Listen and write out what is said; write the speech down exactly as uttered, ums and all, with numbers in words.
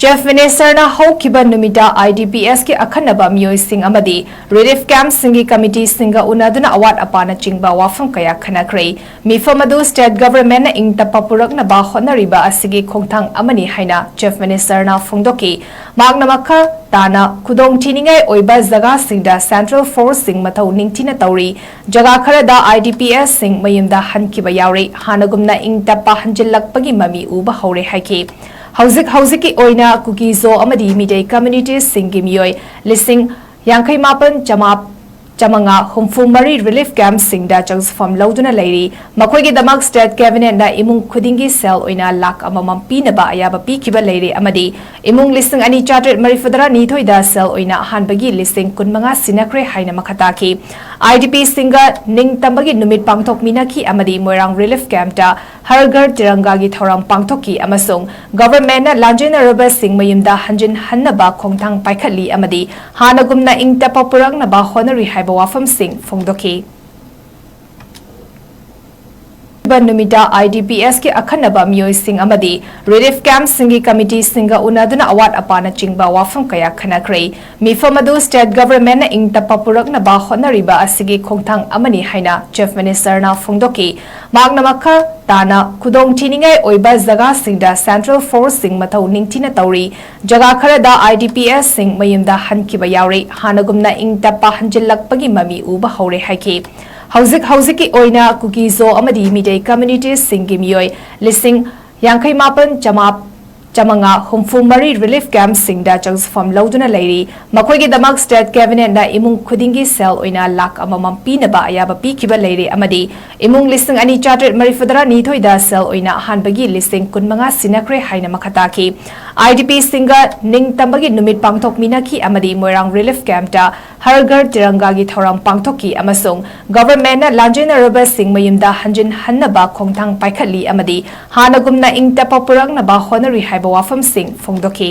Chief Minister ꯅ ꯍꯧꯈꯤꯕ ꯅꯨꯃꯤꯠꯇ I D Ps ꯀꯤ ꯑꯈꯟꯅꯕ ꯃꯤꯑꯣꯏꯁꯤꯡ ꯑꯃꯗꯤ relief camp ꯁꯤꯡꯒꯤ committee ꯁꯤꯡꯒ ꯎꯅꯗꯨꯅ ꯑꯋꯥꯠ ꯑꯄꯥꯅꯆꯤꯡꯕ ꯋꯥꯐꯝ ꯀꯌꯥ ꯈꯟꯅꯈ꯭ꯔꯦ꯫ ꯃꯤꯐꯝ ꯑꯗꯨ state government ꯅ ꯏꯪ ꯇꯞꯄ ꯄꯨꯔꯛꯅꯕ ꯍꯣꯠꯅꯔꯤꯕ ꯑꯁꯤꯒꯤ ꯈꯣꯡꯊꯥꯡ ꯑꯃꯅꯤ ꯍꯥꯏꯅ Chief Minister ꯅ ꯐꯣꯡꯗꯣꯛꯈꯤ꯫ ꯃꯍꯥꯛꯅ ꯃꯈꯥ ꯇꯥꯅ ꯈꯨꯗꯣꯡ ꯊꯤꯅꯤꯡꯉꯥꯏ ꯑꯣꯏꯕ ꯖꯒꯥꯁꯤꯡꯗ central force ꯁꯤꯡ ꯃꯊꯧ ꯅꯤꯡꯊꯤꯅ ꯇꯧꯔꯤ꯫ ꯖꯒꯥ ꯈꯔꯗ I D P S ꯁꯤꯡ ꯃꯌꯨꯝꯗ ꯍꯟꯈꯤꯕ ꯌꯥꯎꯔꯦ꯫ ꯍꯥꯟꯅꯒꯨꯝꯅ ꯏꯪ ꯇꯞꯄ ꯍꯟꯖꯤꯜꯂꯛꯄꯒꯤ ꯃꯃꯤ ꯎꯕ ꯍꯧꯔꯦ ꯍꯥꯏꯈꯤ꯫ ꯍꯧꯖꯤꯛ ꯍꯧꯖꯤꯛꯀꯤ ꯑꯣꯏꯅ ꯀꯨꯀꯤ-ꯖꯣ ꯑꯃꯗꯤ ꯃꯤꯇꯩ communities ꯁꯤꯡꯒꯤ ꯃꯤꯑꯣꯏ ꯂꯤꯁꯤꯡ ꯌꯥꯡꯈꯩ ꯃꯥꯄꯟ ꯆꯃꯥ-, ꯆꯥꯃꯉꯥ ꯍꯨꯝꯐꯨ ꯃꯔꯤ relief camp ꯁꯤꯡꯗ ꯆꯪꯖꯐꯝ ꯂꯧꯗꯨꯅ ꯂꯩꯔꯤ꯫ ꯃꯈꯣꯏꯒꯤꯗꯃꯛ state cabinet ꯅ ꯏꯃꯨꯡ ꯈꯨꯗꯤꯡꯒꯤ ꯁꯦꯜ ꯑꯣꯏꯅ ꯂꯥꯈ ꯑꯃꯃꯝ ꯄꯤꯅꯕ ꯑꯌꯥꯕ ꯄꯤꯈꯤꯕ ꯂꯩꯔꯦ ꯑꯃꯗꯤ ꯏꯃꯨꯡ ꯂꯤꯁꯤꯡ ꯑꯅꯤ ꯆꯥꯇ꯭ꯔꯦꯠ ꯃꯔꯤꯐꯨꯇꯔꯥꯅꯤꯊꯣꯏꯗ ꯁꯦꯜ ꯑꯣꯏꯅ ꯑꯍꯥꯟꯕꯒꯤ ꯂꯤꯁꯤꯡ ꯀꯨꯟꯃꯉꯥ ꯁꯤꯟꯅꯈ꯭ꯔꯦ ꯍꯥꯏꯅ ꯃꯈꯥ ꯇꯥꯈꯤ꯫ I D P ꯁꯤꯡꯒ ꯅꯤꯡꯇꯝꯕꯒꯤ ꯅꯨꯃꯤꯠ ꯄꯥꯡꯊꯣꯛꯃꯤꯟꯅꯈꯤ ꯑꯃꯗꯤ ꯃꯣꯏꯔꯥꯡ relief camp ꯇ ꯍꯔ ꯘꯔ ꯇꯤꯔꯪꯒꯥꯒꯤ ꯊꯧꯔꯝ ꯄꯥꯡꯊꯣꯛꯈꯤ ꯑꯃꯁꯨꯡ government ꯅ ꯂꯥꯟꯖꯦꯟꯅꯔꯕꯁꯤꯡ ꯃꯌꯨꯝꯗ ꯍꯟꯖꯤꯟꯍꯟꯅꯕ ꯈꯣꯡꯊꯥꯡ ꯄꯥꯏꯈꯠꯂꯤ ꯑꯃꯗꯤ ꯍꯥꯟꯅꯒꯨꯝꯅ ꯏꯪ ꯇꯞꯄ ꯄꯨꯔꯛꯅꯕ ꯍꯣꯠꯅꯔꯤ ꯍꯥꯏꯕ ꯋꯥꯐꯝꯁꯤꯡ ꯐꯣꯡꯗꯣꯛꯈꯤ꯫ ꯅꯨꯃꯤꯠꯇ I D P S ꯀꯤ ꯑꯈꯟꯅꯕ ꯃꯤꯑꯣꯏꯁꯤꯡ ꯑꯃꯗꯤ relief camp ꯁꯤꯡꯒꯤ committee ꯁꯤꯡꯒ ꯎꯅꯗꯨꯅ ꯑꯋꯥꯠ ꯑꯄꯥꯅꯆꯤꯡꯕ ꯋꯥꯐꯝ ꯀꯌꯥ ꯈꯟꯅꯈ꯭ꯔꯦ꯫ ꯃꯤꯐꯝ ꯑꯗꯨ state government ꯅ ꯏꯪ ꯇꯞꯄ ꯄꯨꯔꯛꯅꯕ ꯍꯣꯠꯅꯔꯤꯕ ꯑꯁꯤꯒꯤ ꯈꯣꯡꯊꯥꯡ ꯑꯃꯅꯤ ꯍꯥꯏꯅ Chief Minister ꯅ ꯐꯣꯡꯗꯣꯛꯈꯤ꯫ ꯃꯍꯥꯛꯅ ꯃꯈꯥ ꯇꯥꯅ ꯈꯨꯗꯣꯡ ꯊꯤꯅꯤꯡꯉꯥꯏ ꯑꯣꯏꯕ ꯖꯒꯥꯁꯤꯡꯗ central force ꯁꯤꯡ ꯃꯊꯧ ꯅꯤꯡꯊꯤꯅ ꯇꯧꯔꯤ꯫ ꯖꯒꯥ ꯈꯔꯗ I D P S ꯁꯤꯡ ꯃꯌꯨꯝꯗ ꯍꯟꯈꯤꯕ ꯌꯥꯎꯔꯦ꯫ ꯍꯥꯟꯅꯒꯨꯝꯅ ꯏꯪ ꯇꯞꯄ ꯍꯟꯖꯤꯜꯂꯛꯄꯒꯤ ꯃꯃꯤ ꯎꯕ ꯍꯧꯔꯦ ꯍꯥꯏꯈꯤ꯫ ꯍꯧꯖꯤꯛ ꯍꯧꯖꯤꯛꯀꯤ ꯑꯣꯏꯅ ꯀꯨꯀꯤ-ꯖꯣ ꯑꯃꯗꯤ ꯃꯤꯇꯩ communities ꯁꯤꯡꯒꯤ ꯃꯤꯑꯣꯏ ꯂꯤꯁꯤꯡ ꯌꯥꯡꯈꯩ ꯃꯥꯄꯟ ꯆꯃꯥ-, ꯆꯥꯃꯉꯥ ꯍꯨꯝꯐꯨ ꯃꯔꯤ relief camp ꯁꯤꯡꯗ ꯆꯪꯖꯐꯝ ꯂꯧꯗꯨꯅ ꯂꯩꯔꯤ꯫ ꯃꯈꯣꯏꯒꯤꯗꯃꯛ state cabinet ꯅ ꯏꯃꯨꯡ ꯈꯨꯗꯤꯡꯒꯤ ꯁꯦꯜ ꯑꯣꯏꯅ ꯂꯥꯈ ꯑꯃꯃꯝ ꯄꯤꯅꯕ ꯑꯌꯥꯕ ꯄꯤꯈꯤꯕ ꯂꯩꯔꯦ ꯑꯃꯗꯤ ꯏꯃꯨꯡ ꯂꯤꯁꯤꯡ ꯑꯅꯤ ꯆꯥꯇ꯭ꯔꯦꯠ ꯃꯔꯤꯐꯨꯇꯔꯥꯅꯤꯊꯣꯏꯗ ꯁꯦꯜ ꯑꯣꯏꯅ ꯑꯍꯥꯟꯕꯒꯤ ꯂꯤꯁꯤꯡ ꯀꯨꯟꯃꯉꯥ ꯁꯤꯟꯅꯈ꯭ꯔꯦ ꯍꯥꯏꯅ ꯃꯈꯥ ꯇꯥꯈꯤ꯫ I D P ꯁꯤꯡꯒ ꯅꯤꯡꯇꯝꯕꯒꯤ ꯅꯨꯃꯤꯠ ꯄꯥꯡꯊꯣꯛꯃꯤꯟꯅꯈꯤ ꯑꯃꯗꯤ ꯃꯣꯏꯔꯥꯡ relief camp ꯇ ꯍꯔ ꯘꯔ ꯇꯤꯔꯪꯒꯥꯒꯤ ꯊꯧꯔꯝ ꯄꯥꯡꯊꯣꯛꯈꯤ ꯑꯃꯁꯨꯡ government ꯅ ꯂꯥꯟꯖꯦꯟꯅꯔꯕꯁꯤꯡ ꯃꯌꯨꯝꯗ ꯍꯟꯖꯤꯟꯍꯟꯅꯕ ꯈꯣꯡꯊꯥꯡ ꯄꯥꯏꯈꯠꯂꯤ ꯑꯃꯗꯤ ꯍꯥꯟꯅꯒꯨꯝꯅ ꯏꯪ ꯇꯞꯄ ꯄꯨꯔꯛꯅꯕ ꯍꯣꯠꯅꯔꯤ ꯍꯥꯏꯕ ꯋꯥꯐꯝꯁꯤꯡ ꯐꯣꯡꯗꯣꯛꯈꯤ꯫